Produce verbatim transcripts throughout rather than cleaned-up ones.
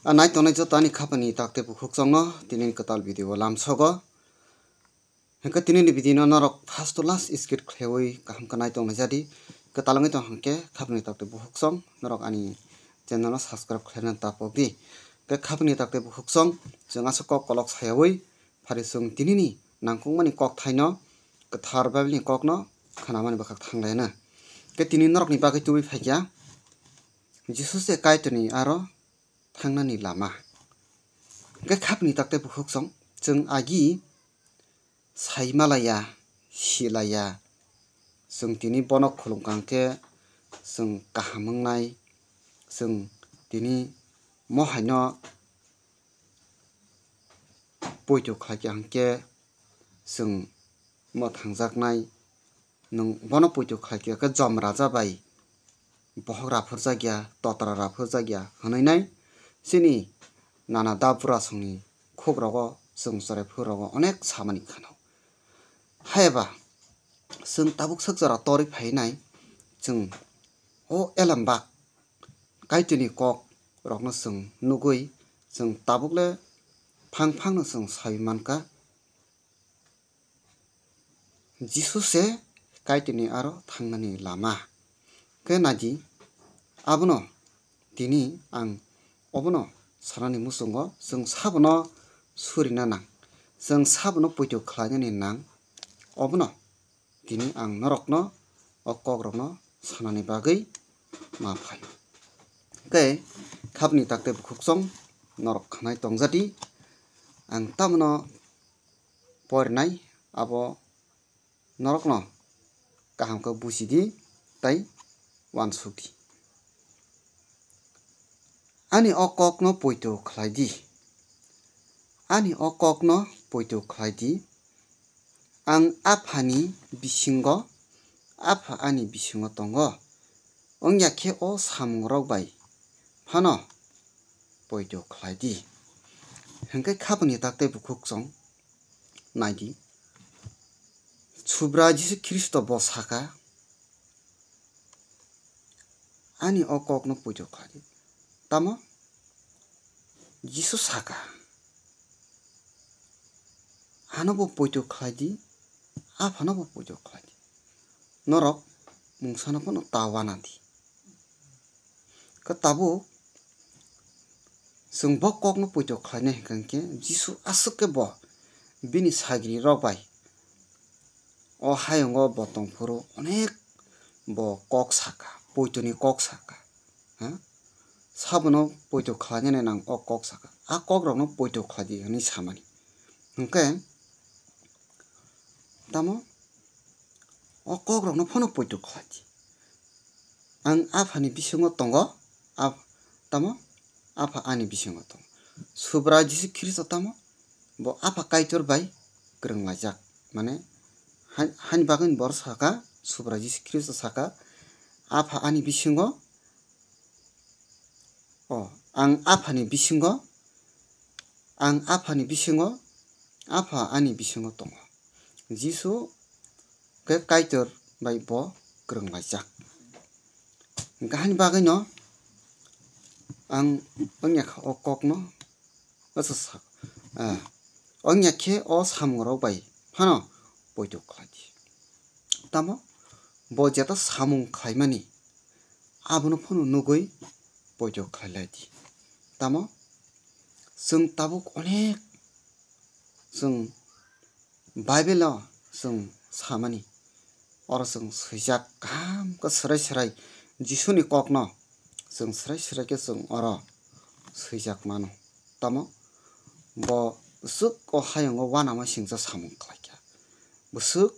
A nai tongnai joto ani khapani takte bukhuk chongno tini kwtal video o lamsogo. Hwnkhe tini ni video no norok first to last skip khlaiwi kaham khe nai tongnai jadi. Kwtal wngwi tong hwnkhe khapani takte bukhuk chong norok ani channel no subscribe khlaina ta pok di. Khe khapani takte bukhuk chong chwng aswk kok kolok sayawi phari chwng tini ni nangkukmani kok thaino kwthar Bible ni kok no khnamani bwkhak thanglaina. Khe tini norok ni bagwi tubui phaikya Jisu se Kaitor ni aro thangnani lama. Hwnkhe khapni takte bukhuk chong, chwng agi sai malaya, silaya, chwng tini bono khulumkha hwnkhe chwng kaham wngnai, chwng tini mohaino poito khlaikha hwnkhe chwng mwthangjaknai. Nwng bono poito khlaikha khe jom raja bai bohok raphurjakya, totra raphurjakya hwnwi nai chini nana da burasongni khukrogo chwng chwrai phurrogo onek samani khano. Hayaba chwng tabuk swk jora torwi phainai chwng o elembak Kaitorni kok rokno chwng nugwi chwng tabukle phang phangno chwng sawi mankha. Jisu se Kaitorni aro thangnani lama. Khe naidi, abono tini ang obono sanani muchungo chwng sabono surina nang, chwng sabono poito khlainani nang, obono tini ang norokno o kokrokno sanani bagwi ma phaio. Khe khapni takte bukhuk chong norok khanai tongjadi, ang tamno porinai abo norokno kaham khe bujidi tei uansukdi. Ani o kokno poito khlaidi. Ani o kokno poito khlaidi. Ang Aphani bisingo, Apha ani bisingo tongo. Wngya khe o samungrok bai phano poito khlaidi. Hwnkhe khapni takte bukhuk chong naidi. Subra Jisu Khristo bo saka, ani o kokno poito khlaidi. Tamo? Jisu saka, ano bo poito khlaidi, Aphano bo poito khlaidi. Norok mungsano phano ta uanadi. Khe tabuk chwng bo kokno poito khlainai hwnkha khe Jisu aswk khe bo bini sagrirok bai o hayungo bo tongphuru onek bo kok saka, poitoni kok saka. Ha? Sabono poito khlainani nang o kok saka. A kokrokno poito khlaidi hwnwi samani. Hwnkhe tamo o kokrokno phano poito khlaidi. Ang Aphani bisingo tongo, Aph-, tamo Apha ani bisingo tongo. Subra Jisu Khristo tamo bo Apha Kaitor bai kwrwnglaijak. Mane, hai-, haini bagwino boro saka, Subra Jisu Khristo saka, Apha ani bisingo, o, ang Aphani bisingo, ang Aphani bisingo, Apha ani bisingo tongo. Jisu khe Kaitor bai bo kwrwnglaijak. Hwnkhe haini bagwino ang wngya kha o kokno, o sa-, sa-, ah, wngya khe o samungrok bai phano poito khlaidi. Tamo bo jeta samung khlaimani abono phano nugwi poito khlailaidi. Tamo chwng tabuk onek chwng Bible-o chwng samani, oro chwng swijak kaham khe swrai swrai Jisuni kokno chwng swrai swrai khe chwng oro swijak mano. Tamo bo bwswk o hayungo uanama singcha samung khlaikha. Bwswk,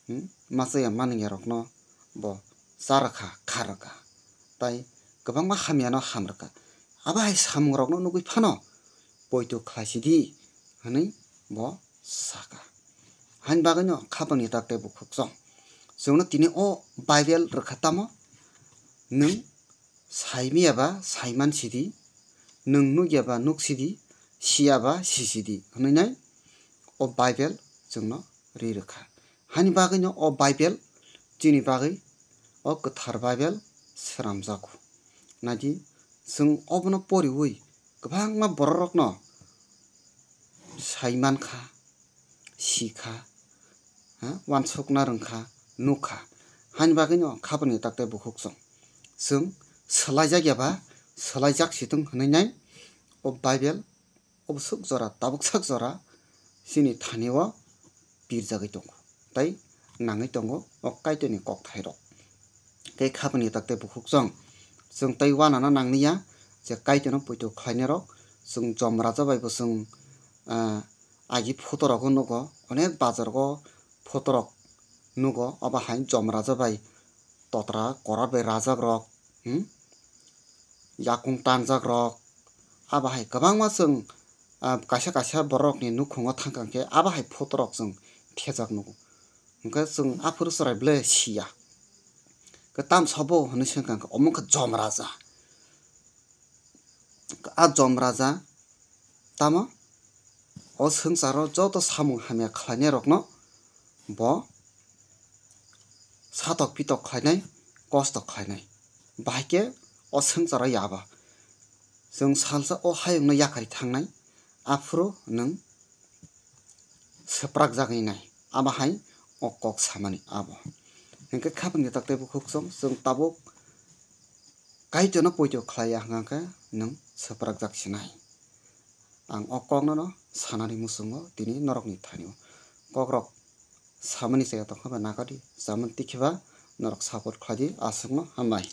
hmm, machaya manwiyarokno bo cha rwkha, kha rwkha, tei kwbangma hamyano ham rwkha. Abo hai samungrokno nugwi phano poito khlaisidi hwnwi bo saka. Haini bagwino khapangni tak tei bukhuk chong. Chwngno tini o Bible rwkha tamo, nwng saimiyaba saiman sidi, nwng nukyaba nuk sidi, siyaba si sidi hwnwi nai o Bible chwngno ri rwkha. Hani bagwino o Bible chini bagwi o kwthar Bible swnamjago. Naidi, chwng obono poriwi kwbangma bororokno sai mankha, sikha, ha, uansukna rwngkha, nukha. Haini bagwino khabangni takte bukhuk chwng. Chwng swlaijak ya ba swlaijak si thung hwnwi nai o Bible o bwswk jora, tabuk sak jora chini thani o pirjagwi tongo tei nangwi tongo o Kaitorni kokthairok. Tei khabangni takte bukhuk chwng, chwng tei uanana nangniya je Kaitorno poito khlainairok. Chwng Jom Raja bai bo chwng, ah, agi photo rogo nugo, onek bazar o photo rok nugo, abo hai Jom Raja bai totra korat bai rajak rok, hmm? Yakung tanjak rok, abo hai kwbangma chwng, ah, kaisa kaisa borok ni nukhungo thangkang khe abo hai photo rok chwng thejak nugo. Hwnkhe chwng aphuru chwrai ble siya. Khe tamsa bo hwnwi swngkang khe omo khe Jom Raja. A Jom Raja tamo o swngcharo joto samung hamya khlainairokno bo satok pitok khlainai, kosto khlainai. Bahai khe o swngcharo yaba. Chwng salsa o hayungno yakarwi thangnai, aphuru nwng swprak jagwi nai. Abo hai o kok samani abo. Hwnkhe khabangni takte bukhuk chwng, chwng tabuk Kaitorno poito khlaiya hwnkha khe nwng swprakjak sinai. Ang o kokno no sanani muchungo tini norokni thani o kokrok samani chaya tongkha ba nagadi chamani tikhiba norok support khlaidi aswkno hambai.